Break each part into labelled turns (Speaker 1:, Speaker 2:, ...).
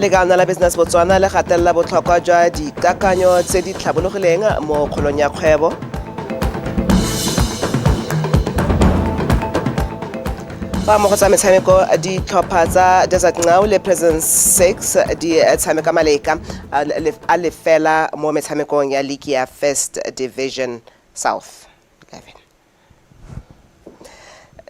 Speaker 1: Lekana la Business Botswana le gatelela botlhokwa jwa dikakanyo tse di tlhabologileng mo kgolong ya kgwebo. Fa mo go tsa metshameko, ditlhopha tsa Desert Ngau le Presence 6 di tshameka maleka a lefela mo metshamekong ya league ya First Division South 11.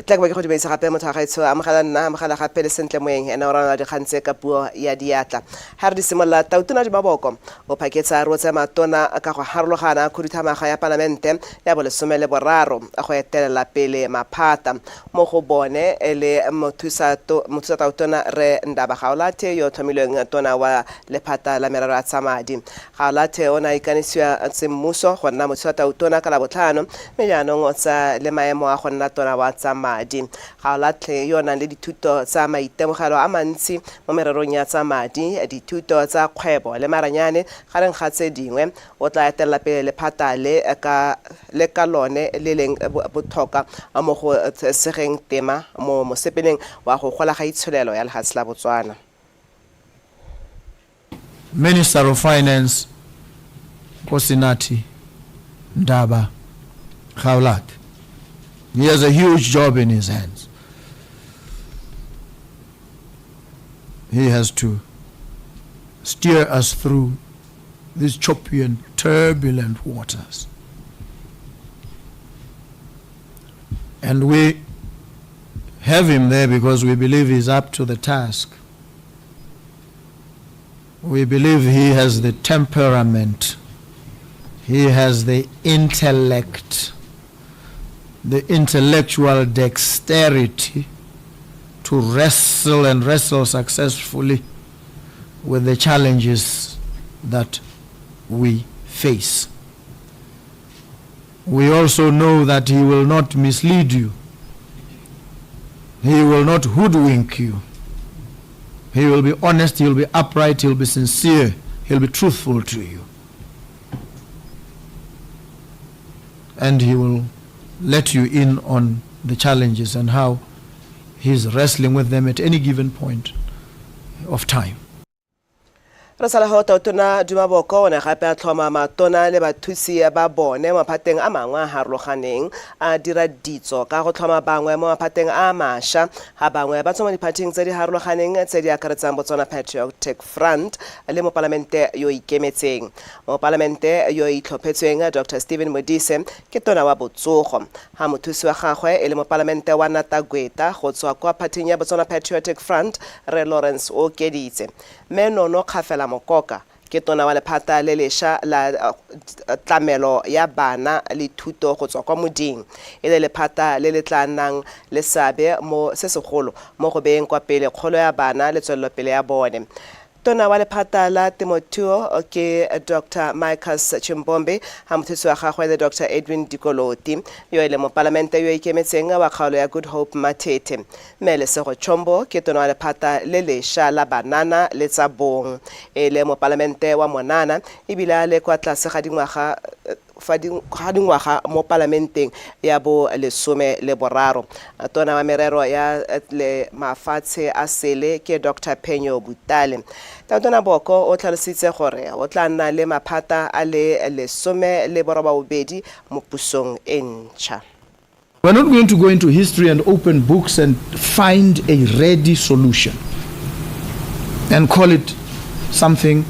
Speaker 1: Tla ke ba ke go dumedisa gape motho wa gaetsho, amogela nna, amogela gape le Sentle Moeng, ene o ranola dikgang tse ka puo ya diatla. Ga re di simolola, Tautona Dimaboko o phaketsa a rotse matona ka go harologana khuduthamaga ya palamente ya bolesome le boraro go etelela pele maphata. Mo go bone e le mothusa tautona Rre Ndaba Gaolathe yo o tlhomilweng tona wa lephata la merero ya tsa madi. Gaolathe o ne a ikanisiwa semmuso go nna mothusa tautona ka Labotlhano mme jaanong o tsaya le maemo a go nna tona wa tsa madi. Gaolathe yo o nang le dithuto tsa maitemogelo a mantsi mo mererong ya tsa madi, dithuto tsa kgwebo le maranyane gareng ga tse dingwe, o tla etelela pele lephata le ka le ka lone le leng botlhokwa mo go segeng tema mo mosepeleng wa go gola ga itsholelo ya lehatshe la Botswana.
Speaker 2: Minister of Finance Nkosinathi Ndaba Gaolathe. He has a huge job in his hands. He has to steer us through these choppy and turbulent waters. And we have him there because we believe he's up to the task. We believe he has the temperament, he has the intellect, the intellectual dexterity to wrestle and wrestle successfully with the challenges that we face. We also know that he will not mislead you. He will not hoodwink you. He will be honest, he will be upright, he will be sincere, he will be truthful to you. And he will let you in on the challenges and how he's wrestling with them at any given point of time.
Speaker 1: Re sala go Tautona Dumaboko o ne gape a tlhoma matona le bathusi ba bone mo maphateng a mangwe a harologaneng, a dira ditso ka go tlhoma bangwe mo maphateng a masha, ga bangwe ba tswa mo diphathing tse di harologaneng tse di akaretsang Botswana Patriotic Front le mopalamente yo ikemetseng. Mopalamente yo itlhophetsweng Dr Stephen Modise ke tona wa botsogo, ga mothusi wa gagwe e le mopalamente wa Natagweta go tswa kwa phathing ya Botswana Patriotic Front Rre Lawrence Okeditse. Mme Nono Kgafela Mokoka ke tona wa lephata le lesha la tlamelo ya bana le thuto go tswa kwa moding, e le lephata le le tla nnang le seabe mo se segolo mo go beyeng kwa pele kgolo ya bana le tswelelopele ya bone. Tona wa lephata la temothuo ke Dr Micus Chimbombe, ga mothusi wa gagwe le Dr Edwin Dikoloti yo e leng mopalamente yo ikemetseng wa kgaolo ya Good Hope Mathethe. Mme Lesego Chombo ke tona wa lephata le lesha la banana le tsa bong, e le mopalamente wa monana ebile a le kwa tlase ga dingwaga fa ga dingwaga mo palamenteng ya bo 13. Tona wa merero ya le mafatshe a sele ke Dr Phenyo Butale. Tautona Boko o tlhalositse gore o tla nna le maphata a le 18 mo pusong e ntšha.
Speaker 2: We're not going to go into history and open books and find a ready solution and call it something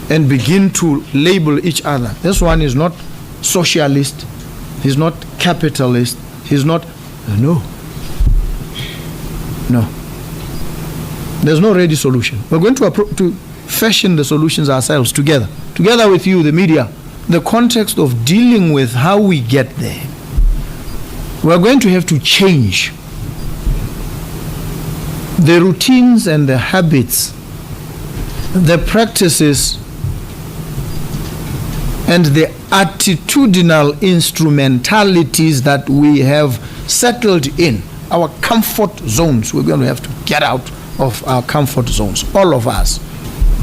Speaker 2: and begin to label each other. This one is not socialist, he's not capitalist, he's not... No. No. There's no ready solution. We're going to fashion the solutions ourselves together, together with you, the media. The context of dealing with how we get there, we're going to have to change the routines and the habits, the practices and the attitudinal instrumentalities that we have settled in, our comfort zones. We're going to have to get out of our comfort zones, all of us.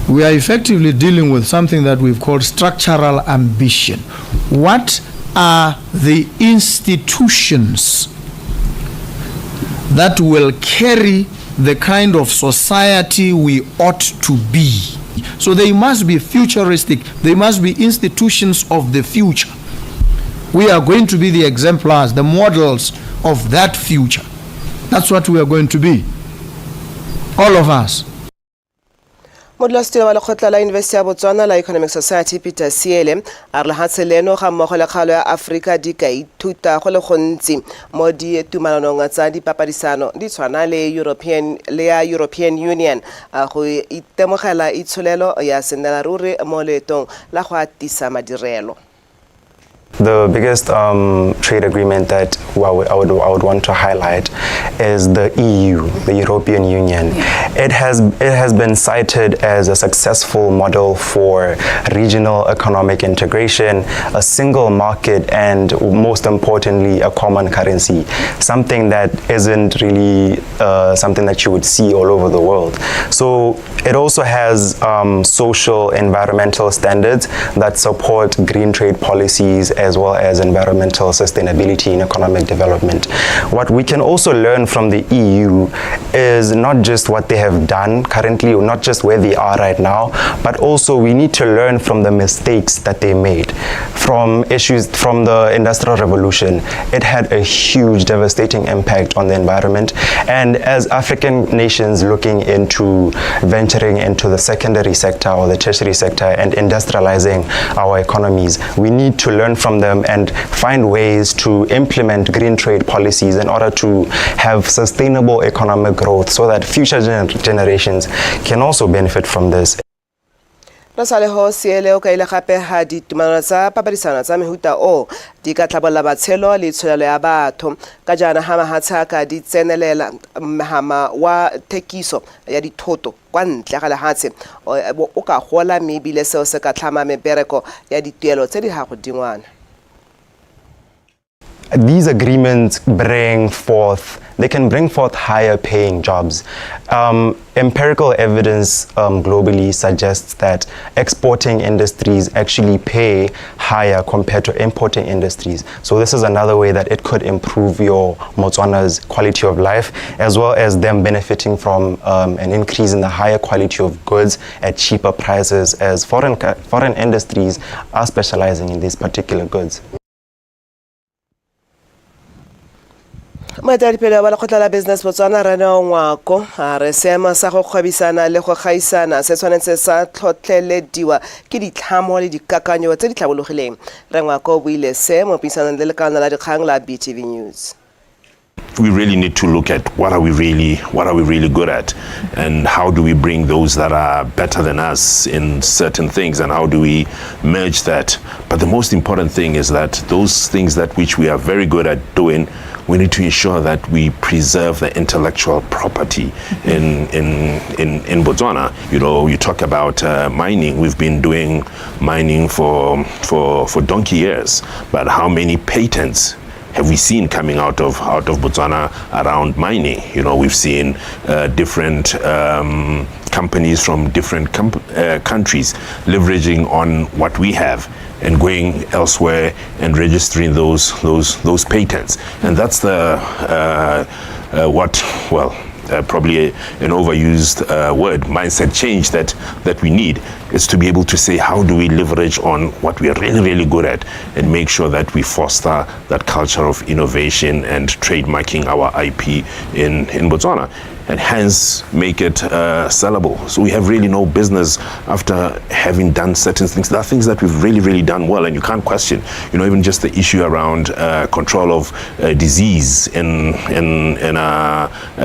Speaker 2: We are effectively dealing with something that we've called structural ambition. What are the institutions that will carry the kind of society we ought to be. So they must be futuristic. They must be institutions of the future. We are going to be the exemplars, the models of that future. That's what we are going to be. All of us.
Speaker 1: Modulasetilo wa lekgotla la Yunibesithi ya Botswana la Economic Society, Peter Siele, a re lehatshe leno ga mmogo le kgaolo ya Aforika di ka ithuta go le gontsi mo ditumalanong tsa dipapadisano di tshwana le European le ya European Union go itemogela itsholelo ya sennelaruri mo leetong la go atisa madirelo.
Speaker 3: The biggest trade agreement that I would want to highlight is the EU, the European Union. It has been cited as a successful model for regional economic integration, a single market, and most importantly, a common currency. Something that isn't really something that you would see all over the world. So it also has social environmental standards that support green trade policies as well as environmental sustainability and economic development. What we can also learn from the EU is not just what they have done currently, or not just where they are right now, but also we need to learn from the mistakes that they made, from issues from the Industrial Revolution. It had a huge devastating impact on the environment. And as African nations looking into venturing into the secondary sector or the tertiary sector and industrializing our economies, we need to learn from them and find ways to implement green trade policies in order to have sustainable economic growth so that future generations can also benefit from this.
Speaker 1: Re sa le ho Siele o kaile gape ha ditumelano tsa papadisano tsa mehuta o di ka tlhabolola matshelo le itsholelo ya batho ka jaana ha mahatshe a ka di tsenelela mohama wa thekiso ya dithoto kwa ntle ga lehatshe o ka gola mme ebile seo se ka tlhama mebereko ya dituelo tse di ga godingwana.
Speaker 3: These agreements they can bring forth higher paying jobs. Empirical evidence globally suggests that exporting industries actually pay higher compared to importing industries. So this is another way that it could improve your Motswana's quality of life, as well as them benefiting from an increase in the higher quality of goods at cheaper prices, as foreign industries are specializing in these particular goods.
Speaker 1: Moeteledipele wa lekgotla la Business Botswana, Reneo Ngwako, a re seemo sa go kgwebisana le go gaisana se tshwanetse sa tlhotlhelediwa ke ditlhamo le dikakanyo tse di tlhabologileng. Re Ngwako o buile se mo puisanong le lekalana la dikgang la BTV News.
Speaker 4: We really need to look at what are we really good at, and how do we bring those that are better than us in certain things, and how do we merge that. But the most important thing is that those things that which we are very good at doing, we need to ensure that we preserve the intellectual property in Botswana. You talk about mining. We've been doing mining for donkey years, but how many patents have we seen coming out of Botswana around mining? We've seen different companies from different countries leveraging on what we have and going elsewhere and registering those patents, and that's the what well. Probably an overused word, mindset change that we need is to be able to say, how do we leverage on what we are really, really good at and make sure that we foster that culture of innovation and trademarking our IP in Botswana, and hence make it sellable. So we have really no business after having done certain things. There are things that we've really, really done well, and you can't question. Even just the issue around control of disease in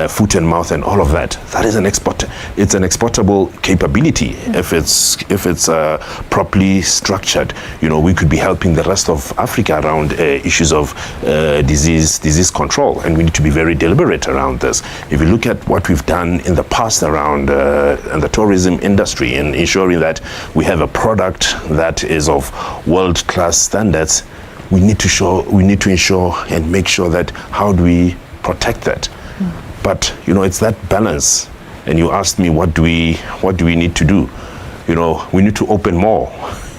Speaker 4: foot and mouth and all of that. That is an export. It's an exportable capability if it's properly structured. We could be helping the rest of Africa around issues of disease control, and we need to be very deliberate around this. If you look at what we've done in the past around in the tourism industry and ensuring that we have a product that is of world-class standards, we need to ensure and make sure that how do we protect that? But it's that balance. And you asked me, what do we need to do? We need to open more.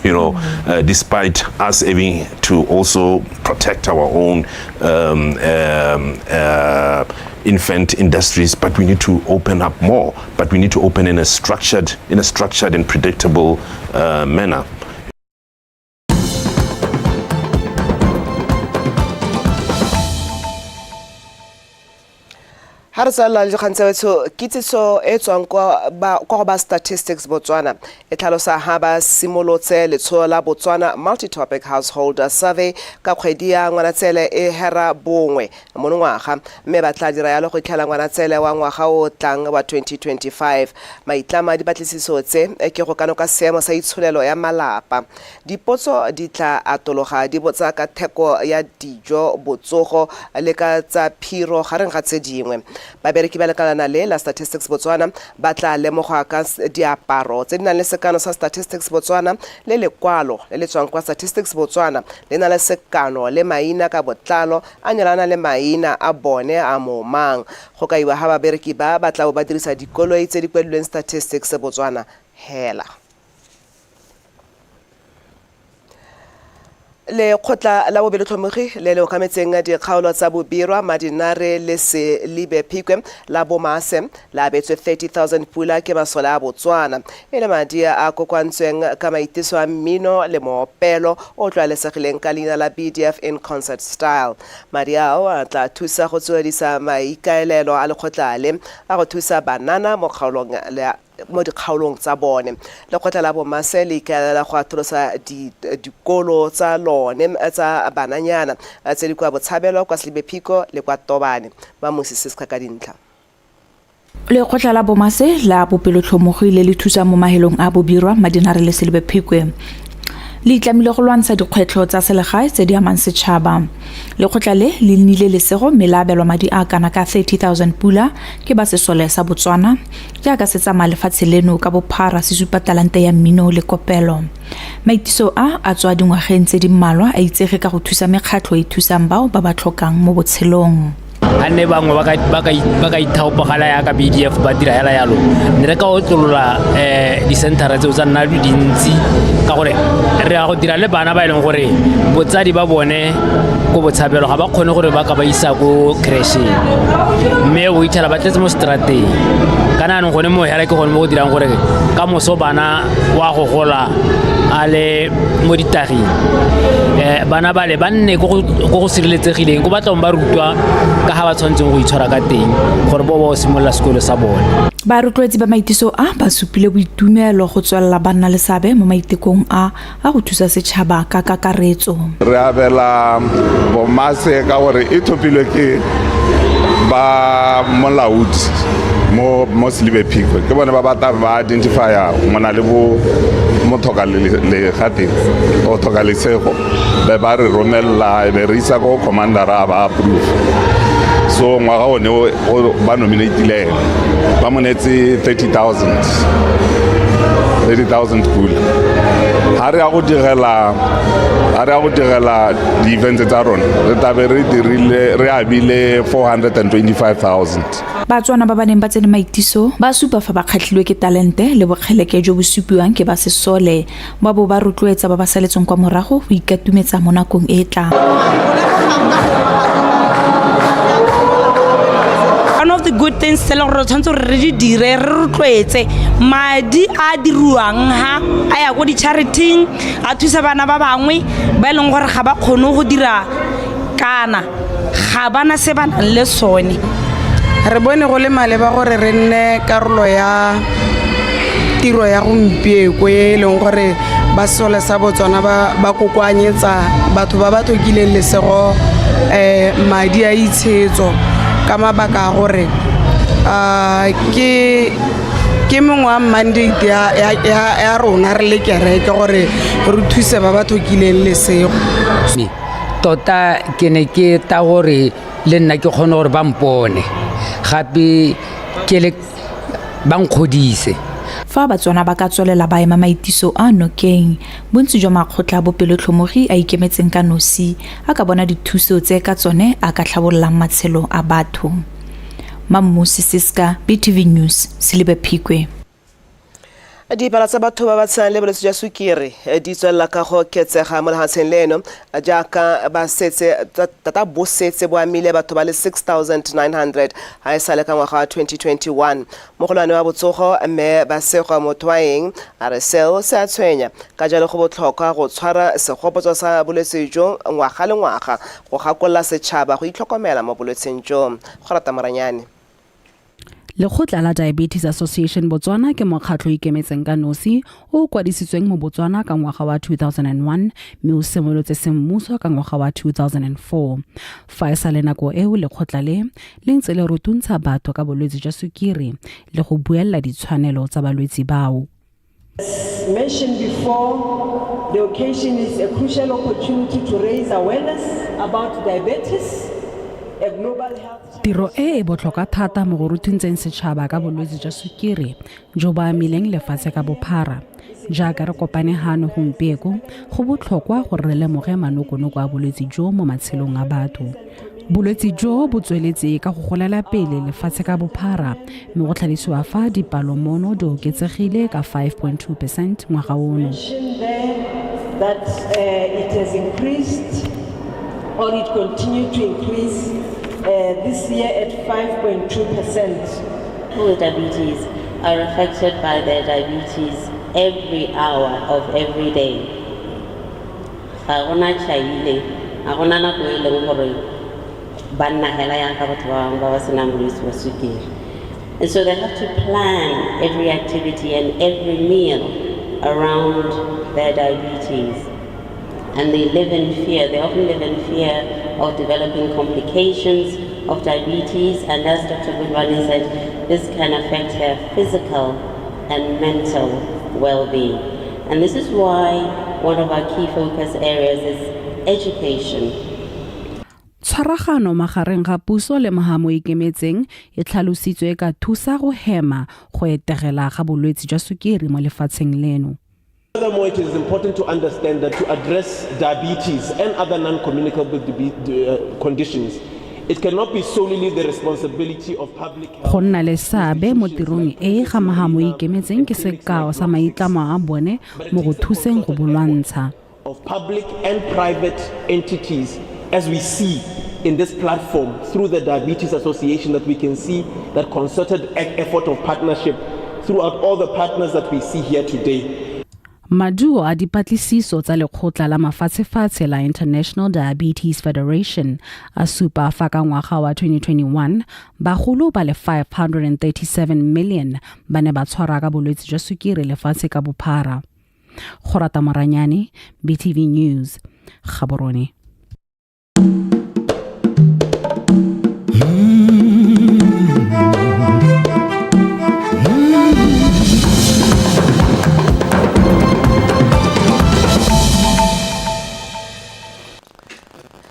Speaker 4: Despite us having to also protect our own infant industries, but we need to open up more. But we need to open in a structured, in a structured and predictable manner.
Speaker 1: Ga re tswelela le dikgang tsa betsho, kitsiso e tswang kwa go ba Statistics Botswana e tlhalosa ha ba simolotse letsholo la Botswana Multi-Topic Household Survey ka kgwedi ya Ngwanatsele e hera bongwe monongwaga, mme ba tla dira yalo go itlhela Ngwanatsele wa ngwaga o tlang wa 2025. Maitlamo a dipatlisiso tse ke go kanoka seemo sa itsholelo ya malapa. Dipotso di tla atologa di botsa ka theko ya dijo, botsogo le ka tsa phiro gareng ga tse dingwe. Babereki ba lekalana le la Statistics Botswana ba tla lemogwa ka diaparo tse di nang le sekano sa Statistics Botswana le lekwalo le le tswang kwa Statistics Botswana le na le sekano le maina ka botlalo a nyalana le maina a bone a moomang. Go kaiwa ha babereki ba ba tla bo ba dirisa dikoloi tse di kwadilweng Statistics Botswana hela. Lekgotla la bobelotlhomogi le le okametseng dikgaolo tsa Bobirwa, Madinare le Selibe Phikwe la Bomase le abetswe 30,000 pula ke masole a Botswana, e le madi a kokoantsweng ka maitiso a mmino le moopelo o tlwaelesegileng ka leina la BDF in Concert Style. Madi ao a tla thusa go tsweledisa maikaelelo a lekgotla le a go thusa banana mo kgaolong mo dikgaolong tsa bone. Lekgotla la Bomase le ikaelela go atolosa dikolo tsa lone tsa bananyana tse di kwa Botshabelo, kwa Selibe Phiko le kwa Tobane. Mamusi Siska ka dintlha.
Speaker 5: Lekgotla la Bomase la bopelotlhomogi le le thusang mo mahelong a Bobirwa, Madinare le Selibe Phikwe le itlamile go lwantsha dikgwetlho tsa selegae tse di amang setšhaba. Lekgotla le le nnile lesego mme la abelwa madi a kana ka 30,000 pula ke ba sesole sa Botswana jaaka se tsamaya lefatshe leno ka bophara se supa talente ya mmino le kopelo. Maitiso a a tswa dingwageng tse di mmalwa a itsege ka go thusa mekgatlho e thusang bao ba ba tlhokang mo botshelong.
Speaker 6: Ga nne bangwe ba ka ithaopagala yaka BDF ba dira hela yalo, ne re ka otlolola dicenthara tseo tsa nna dintsi, ka gore re ya go dira le bana ba e leng gore botsadi ba bone ko Botshabelo ga ba kgone gore ba ka ba isa ko crasheng, mme o itlhela ba tletse mo strateng. Kana anong gone mo hela ke gone mo go dirang gore ka moso bana wa go gola a le mo ditageng, bana bale ba nne ko go sireletsegileng, ko ba tlong ba rutwa ka ga ba tshwanetseng go itshwara ka teng gore bo ba o simolola sekolo sa bone.
Speaker 5: Barotloetsi ba maitiso a ba supile boitumelo go tswelela ba nna le seabe mo maitekong a a go thusa setšhaba ka kakaretso.
Speaker 7: Re abela Bomase ka gore e thopilwe ke ba molaodi mo Selibe Phikwe, ke bone ba batla ba identifya mona le bo mothoka le gateng o thoka lesego, be ba re romella, be re isa ko commandera ba approve. So ngwaga one o ba nominatile ene, ba mo neetse 30,000 pula. Ha re ya go direla, ha re ya go direla di-events tsa rona, re tlabe re dirile, re abile 425,000.
Speaker 5: Batswana ba ba neng ba tsene maitiso ba supa fa ba kgatlhilwe ke talente le bokgeleke jo bo supiwang ke ba sesole, ba bo ba rotloetsa ba ba saletseng kwa morago go ikatumetsa mo nakong e e tlang.
Speaker 8: One of the good things tse leng gore re tshwanetse gore re di dire, re rotloetse madi a a diriwang ha a ya ko di-charity-ing, a thusa bana ba bangwe ba e leng gore ga ba kgone go dira kana ga bana se ba nang le sone.
Speaker 9: Re bone go le maleba gore re nne karolo ya tiro ya gompieko e e leng gore ba sesole sa Botswana ba kokoanyetsa batho ba ba tlhokileng lesego madi a itshetso, ka mabaka a gore ke mongwe wa mandate ya rona re le kereke gore re thuse ba ba tlhokileng lesego.
Speaker 10: Tota ke ne ke ta gore le nna ke kgone gore ba mpone gape ke le ba nkgodise.
Speaker 5: Fa Batswana ba ka tswelela ba ema maitiso a nokeng, bontsi jwa makgotla a bopelotlhomogi a ikemetseng ka nosi a ka bona dithuso tse ka tsone a ka tlhabololang matshelo a batho. Mammusi Siska, BTV News, Selibe Phikwe.
Speaker 1: Dipalo tsa batho ba ba tshelang le bolwetse jwa sukiri di tswelela ka go oketsega mo lefatsheng leno jaaka ba setse tota bo setse bo amile batho ba le 6900 ga e sale ka ngwaga wa 2021. Mogolwane wa botsogo Mme Basegwa Mothoaeng a re seo se a tshwenya, ka jalo go botlhokwa go tshwara segopotso sa bolwetse jo ngwaga le ngwaga go gakolola setšhaba go itlhokomela mo bolwetseng jo. Go rata Moranyane.
Speaker 5: Lekgotla la Diabetes Association Botswana ke mokgatlho o ikemetseng ka nosi o o kwadisitsweng mo Botswana ka ngwaga wa 2001 mme o simolotse semmuso ka ngwaga wa 2004. Fa e sa le nako eo lekgotla le le ntse le rutuntsha batho ka bolwetse jwa sukiri le go buelela ditshwanelo tsa balwetse bao.
Speaker 11: As mentioned before, the occasion is a crucial opportunity to raise awareness about diabetes, a global health
Speaker 5: Tiro e e botlhokwa thata mo go rutuntseng setšhaba ka bolwetse jwa sukiri jo bo amileng lefatshe ka bophara. Jaaka re kopane hano gompieko, go botlhokwa gore re lemoge manokonoko a bolwetse jo mo matshelong a batho. Bolwetse jo bo tsweletse ka go golela pele lefatshe ka bophara mme go tlhalosiwa fa dipalo mono di oketsegile ka 5.2 percent ngwaga ono.
Speaker 11: That it has increased or it continued to increase this year at 5.2 percent.
Speaker 12: People with diabetes are affected by their diabetes every hour of every day. Ga gona chaile, ga gona nako e leng gore ba nna hela yang ka batho ba bangwe ba ba senang bolwetse ba sukiri. And so they have to plan every activity and every meal around their diabetes. And they live in fear. They often live in fear of developing complications of diabetes. And as Dr. Gudwani said, this can affect their physical and mental well-being. And this is why one of our key focus areas is education.
Speaker 5: Tshwaragano magareng ga puso le mohamo ikemetseng e tlhalositswe ka thusa go hema go etegela ga bolwetse jwa sukiri mo lefatsheng leno.
Speaker 13: Furthermore, it is important to understand that to address diabetes and other non-communicable conditions, it cannot be solely the responsibility of public health.
Speaker 5: Go nna le seabe mo tirong e ga mohamo ikemetseng ke sekao sa maitlamo a bone mo go thuseng go bo lwantsha.
Speaker 13: Of public and private entities, as we see in this platform through the Diabetes Association, that we can see that concerted effort of partnership throughout all the partners that we see here today.
Speaker 5: Maduo a dipatlisiso tsa lekgotla la mafatshefatshe la International Diabetes Federation a supa fa ka ngwaga wa 2021 bagolo ba le 537 million ba ne ba tshwarwa ka bolwetse jwa sukiri lefatshe ka bophara. Go rata Moranyane, BTV News, Gaborone.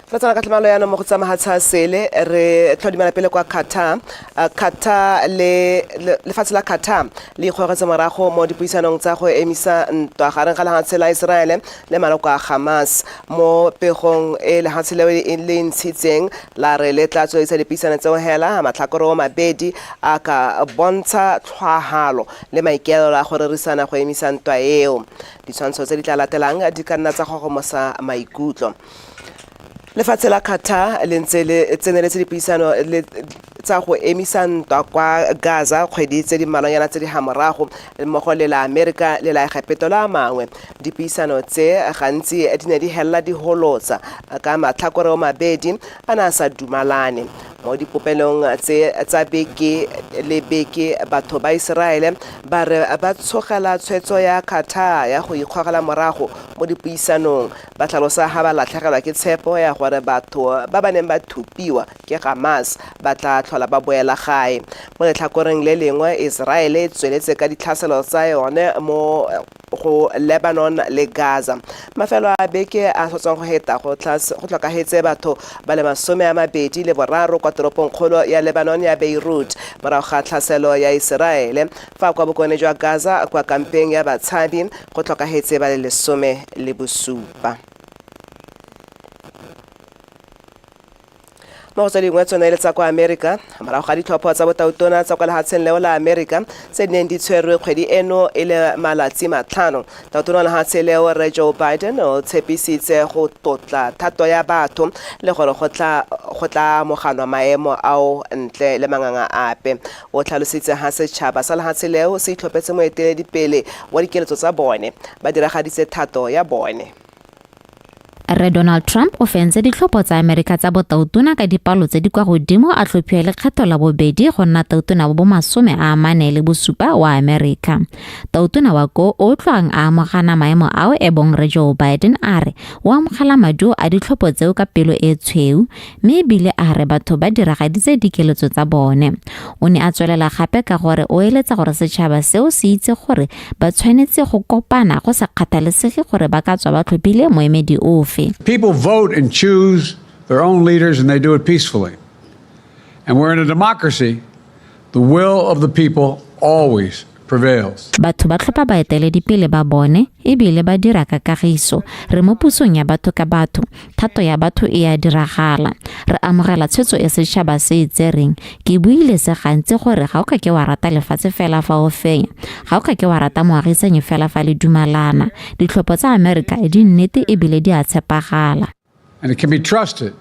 Speaker 1: Re tsena ka tlhamalo yana mo go tsa mahatshe a sele re tlhodimela pele kwa Qatar. Qatar le lefatshe la Qatar le ikgogetse morago mo dipuisanong tsa go emisa ntwa gareng ga lehatshe la Israele le maloko a Hamas. Mo pegong e lehatshe leo le ntshitseng la re le tla tswedisa dipuisano tseo hela matlhakore o mabedi a ka bontsha tlhwahalo le maikaelelo a go rerisana go emisa ntwa eo. Ditshwantsho tse di tla latelang di ka nna tsa gogomosa maikutlo. Lefatshe la Qatar le ntse le tseneletse dipuisano le tsa go emisa ntwa kwa Gaza kgwedi tse di mmalwanyana tse di ha morago mmogo le la Amerika le la Egepeto la mangwe. Dipuisano tse gantsi di ne di helela di holotsa ka matlhakore o mabedi a ne a sa dumalane. Mo dipopelong tse tsa beke le beke batho ba Iseraele ba re ba tshogela tshwetso ya Qatar ya go ikgogela morago mo dipuisanong. Ba tlhalosa ha ba latlhegelwa ke tshepo ya gore batho ba ba neng ba thupiwa ke Hamas ba tla tlhola ba boela gae. Mo letlhakoreng le lengwe, Israele e tsweletse ka ditlhaselo tsa yone mo go Lebanon le Gaza. Mafelo a beke a sa tswang go heta go tlhokahetse batho ba le 23 kwa toropong kgolo ya Lebanon ya Beirut morago ga tlhaselo ya Iseraele. Fa kwa bokone jwa Gaza kwa kampeng ya batshabi go tlhokahetse ba le 17. Mo go tse dingwe tsone le tsa kwa Amerika, morago ga ditlhopho tsa botautona tsa kwa lehatsheng leo la Amerika tse di neng di tshwerwe kgwedi eno e le malatsi matlhano, tautona wa lehatshe leo Rre Joe Biden o tshepisitse go tlotla thato ya batho le gore go tla go tla amoganwa maemo ao ntle le manganga ape. O tlhalositse ha setšhaba sa lehatshe leo se itlhophetse moeteledipele wa dikeletso tsa bone, ba diragaditse thato ya bone.
Speaker 14: Rre Donald Trump o fentse ditlhopho tsa Amerika tsa botautona ka dipalo tse di kwa godimo a tlhophiwa lekgetho la bobedi go nna tautona wa bomasome a mane le bosupa wa Amerika. Tautona wa ko o tlwang a amogana maemo ao e bong Rre Joe Biden a re o amogela maduo a ditlhopho tseo ka pelo e tshweu mme ebile a re batho ba diragaditse dikeletso tsa bone. O ne a tswelela gape ka gore o eletsa gore setšhaba seo se itse gore ba tshwanetse go kopana go sa kgathalesege gore ba ka tswa ba tlhophile moemedi ofe.
Speaker 15: People vote and choose their own leaders and they do it peacefully. And we're in a democracy. The will of the people always prevails.
Speaker 14: Batho ba tlhopha baeteledipele ba bone ebile ba dira ka kagiso. Re mo pusong ya batho ka batho. Thato ya batho e a diragala. Re amogela tshwetso e setšhaba se e tsereng. Ke buile se gantsi gore ga o ka ke wa rata lefatshe fela fa o fenya. Ga o ka ke wa rata moagisanyi fela fa le dumalana. Ditlhopho tsa Amerika di nnete ebile di a tshepagala.
Speaker 15: And it can be trusted,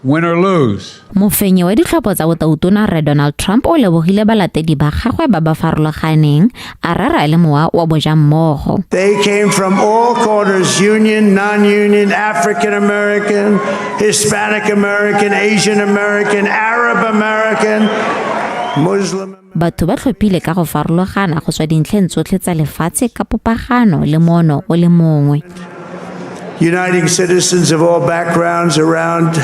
Speaker 15: win or lose.
Speaker 14: Mofenyi wa ditlhopho tsa botautona Rre Donald Trump o lebogile balatedi ba gagwe ba ba farologaneng, a rera e le mowa wa bojammogo.
Speaker 16: They came from all corners, union, non-union, African American, Hispanic American, Asian American, Arab American, Muslim.
Speaker 14: Batho ba tlhophile ka go farologana go tswa dintlheng tsotlhe tsa lefatshe ka popagano le moono o le mongwe.
Speaker 16: Uniting citizens of all backgrounds around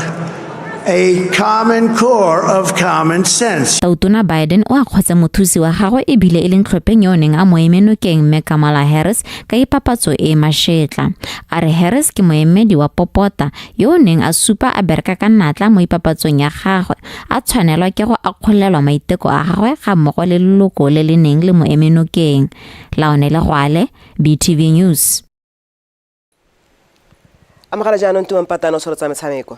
Speaker 16: a common core of common sense.
Speaker 14: Tautona Biden o akgotse mothusi wa gagwe e bile e leng tlhopheng yo o neng a mo eme nokeng mme Kamala Harris ka ipapatso e e mashetla. A re Harris ke moemedi wa popota yo o neng a supa a bereka ka natla mo ipapatsong ya gagwe, a tshwanelwa ke go akgolelwa maiteko a gagwe ga mmogo le leloko le le neng le mo eme nokeng. Laone Legwale, BTV News.
Speaker 1: Amogela jaanong Tumo Mpatane o tshwere tsa metshameko.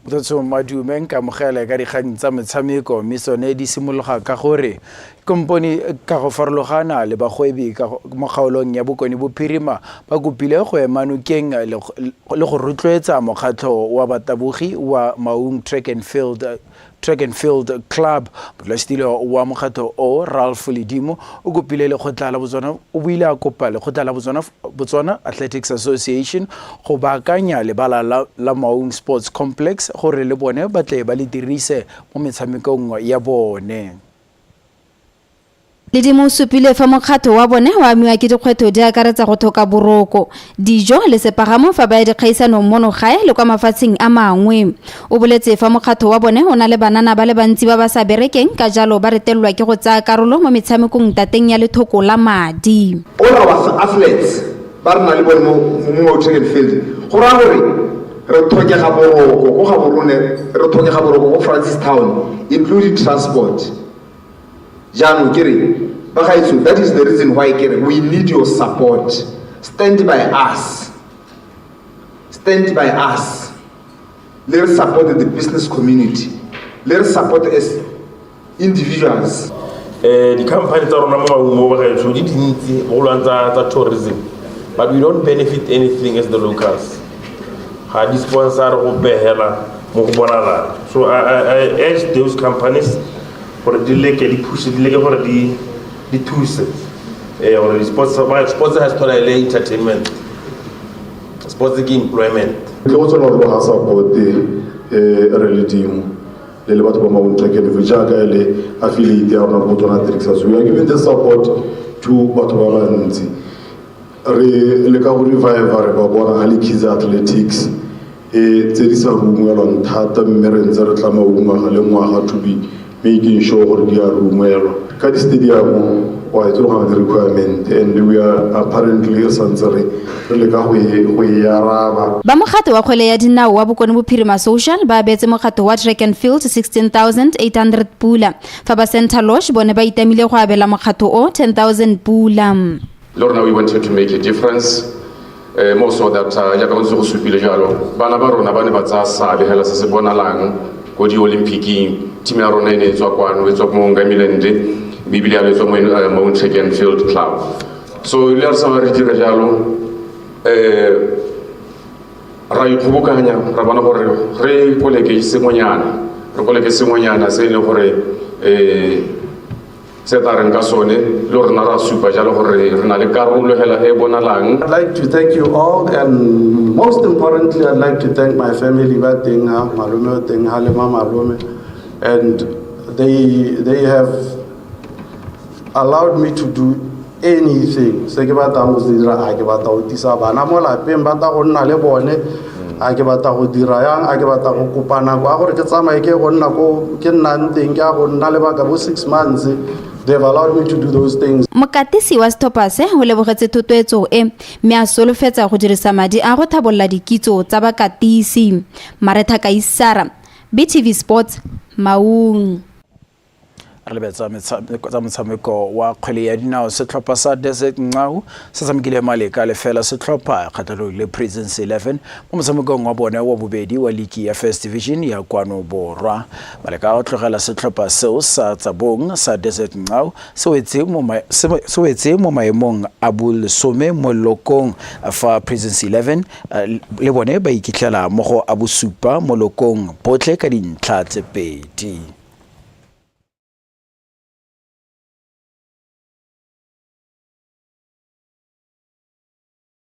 Speaker 17: Motho madume nkamogele ka dikgang tsa metshameko mme tsone di simologa ka gore kompone ka go farologana le bagwebi mo kgaolong ya Bokone Bophirima ba kopile go ema nokeng le go rotloetsa mokgatlho wa batabogi wa Maung Track and Field Track and Field Club. Modulasetilo wa mokgatlho o Ralph Ledimo o kopile lekgotla la Botswana o buile a kopa lekgotla la Botswana Botswana Athletics Association go baakanya lebala la, la Maung Sports Complex gore le bone ba tle ba le dirise mo metshamekong ya bone.
Speaker 18: Ledimo o supile fa mokgatho wa bone o amiwa ke dikgwetho di akaretsa go thoka boroko, dijo le sepagamo fa ba ya dikgaisanong mono gae le kwa mafatsheng a mangwe. O boletse fa mokgatho wa bone o na le banana ba le bantsi ba ba sa berekeng ka jalo ba retelelwa ke go tsaya karolo mo metshamekong ntateng ya lethoko la madi.
Speaker 19: All our athletes ba re na le bone mo mo track and field go raya gore re tlhokega boroko ko Gaborone, re tlhokega boroko ko Francistown, including transport. Jaanong ke re bagaetsho, that is the reason why ke re we need your support. Stand by us. Stand by us. Le re support the business community. Le re support as individuals.
Speaker 20: Di-company tsa rona mo Maung mo bagaetsho di dintsi bogolwane tsa tourism, but we don't benefit anything as the locals. Ga di sponsor go behela mo go bonalang. So I urge those companies gore di leke di phuse di leke gore di di thuse gore di-sports sports has tshwana le entertainment, sports ke employment.
Speaker 21: Tle go tswela gore ga support re Ledimo le le batho ba Maun Track and Field jaaka e le affiliate ya rona Botswana Athletics Association. We are giving the support to batho ba bantsi. Re leka go revive re ba bona ga le Kids Athletics e tse di sa rungwelwang thata mme re ntse re tla Maung ngwaga le ngwaga to be making sure gore di a rungwelwa ka di-stadium. Wa itse go na le requirement and we are apparently re santse re re leka go e go e araba.
Speaker 18: Ba mokgatho wa kgwele ya dinao wa Bokone Bophirima Social ba abetse mokgatho wa Track and Field 16,800 pula, fa ba Centre Lodge bone ba itamile go abela mokgatho o 10,000 pula.
Speaker 2: Le rona we wanted to make a difference eh, more so that jaaka go ntse go supile jalo bana ba rona ba ne ba tsaya seabe hela se se bonalang ko di-olymphicing team ya rona e ne e tswa kwano e tswa mo Ngamiland mme ebile ya e tswa mo Maun Track and Field Club so le re sa re dira jalo eh ra ikgobokanya ra bona gore re koleke sengwenyana re koleke sengwenyana se e leng gore um se tla reng ka sone le rona ra supa jalo gore re na le karolo hela e bonalang.
Speaker 22: I'd like to thank you all and most importantly I'd like to thank my family ba teng ha malome o teng ha le ma malome and they have allowed me to do anything se ke batlang go se dira a ke batla go tisa bana mo lapeng ba tla go nna le bone a ke batla go dira yang a ke batla go kopa nako a gore ke tsamaye ke go nna ko ke nnang teng ke a go nna lebaka bo 6 months. They've allowed me to do those things.
Speaker 18: Mokatisi wa setlhopha se o lebogetse thotloetso e mme a solofetsa go dirisa madi a go tlhabolola dikitso tsa bakatisi. Maretha Kaisara, BTV Sports, Maung.
Speaker 17: Re lebetsa tsa motshameko wa kgwele ya dinao. Setlhopha sa Desert Ncau se tshamekile maleka lefela setlhopha kgatlhanong le Prisons 11 mo motshamekong wa bone wa bobedi wa liki ya First Division ya kwano borwa. Maleka a tlogela setlhopha seo sa Tsabong sa Desert Ncau se wetse mo maemong a bolesome mo lokong, fa Prisons 11 le bone ba ikitlhela mo go a bosupa mo lokong, botlhe ka dintlha tse 2.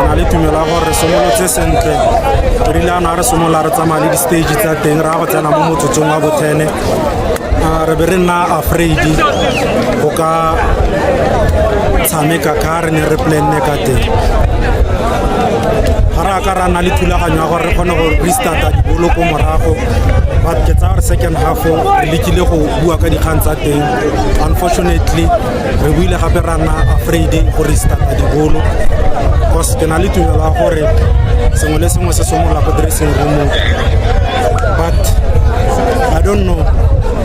Speaker 23: Na le tumelo ya gore re simolotse sentle rile a na re simolola re tsamaya le di-stage tsa teng re ya go tsena mo motsotsong wa bo-10 re be re nna afraid go ka tshameka ka re ne re planne ka teng. Ga re a ka ra nna le thulaganyo ya gore re kgone go restarta dibolo ko morago, but ke tsaya gore second half re lekile go bua ka dikgang tsa teng. Unfortunately re buile gape ra nna afraid go restarta dibolo, cause ke na le tumelo ya gore sengwe le sengwe se simolola ko dressing roomong, but I don't know,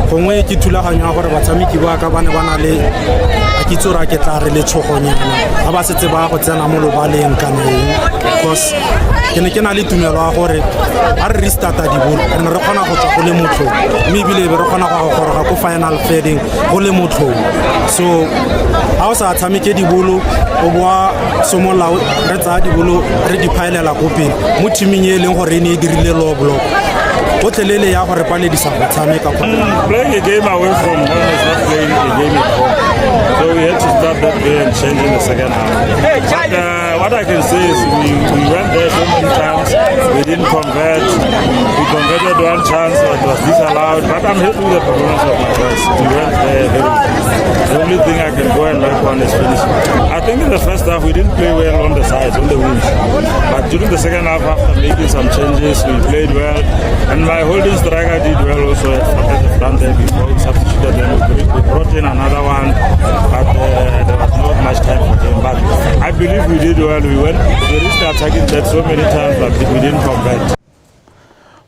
Speaker 23: gongwe ke thulaganyo ya gore batshameki ba ka ba ne ba na le a ke itse gore a ke tla re letshogonyana ga ba setse ba go tsena mo lobaleng kana eng, because ke ne ke na le tumelo ya gore ga re restarta dibolo re ne re kgona go tswa go le motlhong, mme ebile be re kgona go goroga ko final third-eng go le motlhong. So ga o sa tshameke dibolo o boa simolola re tsaya dibolo re di phaelela ko pele mo teaming e leng gore e ne e dirile low block gotlhelele ya gore paledisa go tshameka.
Speaker 24: Playing a game away from home is not playing a game at home. So we had to start that day and change in the second half. But what I can say is we went there so many times, we didn't convert. We converted one chance that was disallowed, but I'm happy with the performance of my boys. We went there very well. The only thing I can go and work on is finishing. I think in the first half we didn't play well on the sides, on the wings. But during the second half, after making some changes, we played well. And my holding striker did well also at the front there before we substituted them. We brought in another one, but there was not much time for him. But I believe we did well. We reached the attacking third so many times, but we didn't convert.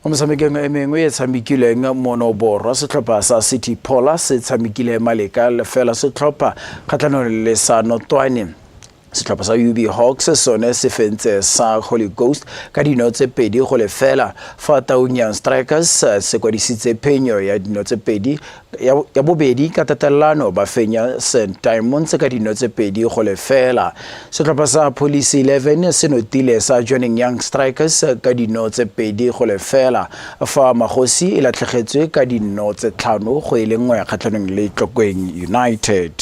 Speaker 17: Mo metshamekong e mengwe e tshamekilweng mono borwa, setlhopha sa City Pola se tshamekile maleka lefela setlhopha kgatlhanong le sa Notwane. Setlhopha sa UB Hawks sone se fentse sa Holy Ghost ka dino tse 2-0, fa Taung Young Strikers se kwadisitse phenyo ya dino tse 2 ya bobedi ka tatelano, ba fenya St Diamonds ka dino tse 2-0. Setlhopha sa Police 11 se notile sa Joining Young Strikers ka dino tse 2-0, fa Magosi e latlhegetswe ka dino tse 5-1 kgatlhanong le Tlokweng United.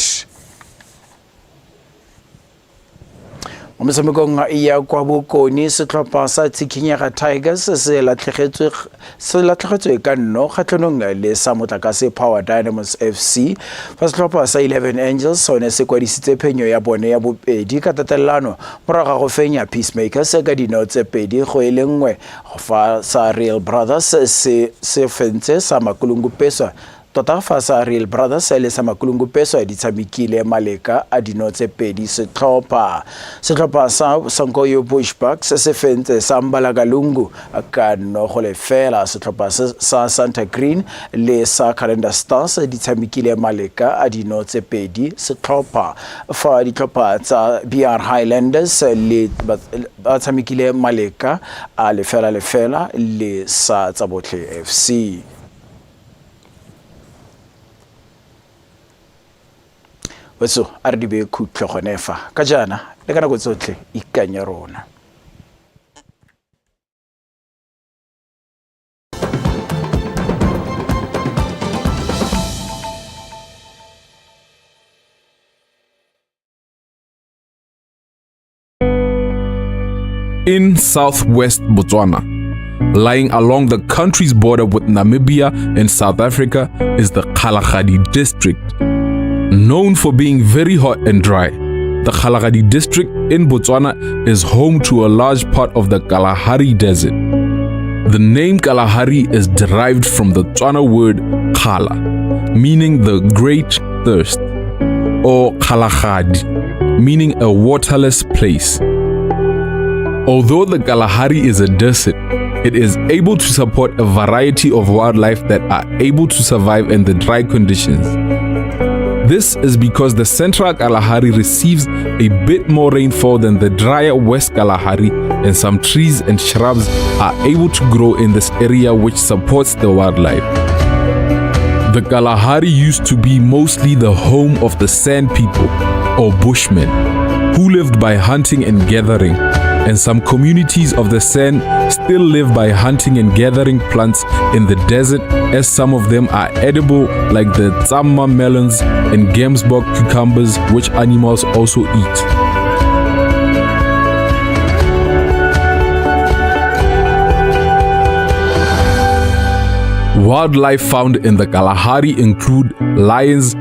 Speaker 17: Mo metshamekong ya kwa bokone, setlhopha sa Tshikhinyega Tigers se latlhegetswe ka nno kgatlhanong le sa Motlakase Power Dynamos FC, fa setlhopha sa 11 Angels sone se kwadisitse phenyo ya bone ya bobedi ka tatelano morago ga go fenya Peacemakers ka dino tse 2-1, fa sa Real Brothers se fentse sa Makulungu Peswa. Tota fa sa Real Brothers le sa Makulungu Peso di tshamekile maleka a dino tse pedi setlhopha. Setlhopha sa Sankoyo Bushbucks se fentse sa Mbalakalungu ka 0-0. Setlhopha sa Santa Green le sa Calendar Stars di tshamekile maleka a dino tse pedi setlhopha. Fa ditlhopha tsa BR Highlanders le ba tshamekile maleka a 0-0 le sa Tsabotlhe FC. Wetso a re di beye khutlo gone fa ka jaana le ka nako tsotlhe ikanye rona.
Speaker 3: In southwest Botswana, lying along the country's border with Namibia and South Africa, is the Kgalagadi district. Known for being very hot and dry, the Kgalagadi district in Botswana is home to a large part of the Kalahari Desert. The name Kalahari is derived from the Tswana word Kgala, meaning the great thirst, or Kgalagadi, meaning a waterless place. Although the Kalahari is a desert, it is able to support a variety of wildlife that are able to survive in the dry conditions. This is because the Central Kalahari receives a bit more rainfall than the drier West Kalahari, and some trees and shrubs are able to grow in this area, which supports the wildlife. The Kalahari used to be mostly the home of the San people, or Bushmen, who lived by hunting and gathering, and some communities of the San still live by hunting and gathering plants in the desert, as some of them are edible, like the Tsamma melons and Gemsbok cucumbers, which animals also eat. Wildlife found in the Kalahari include lions,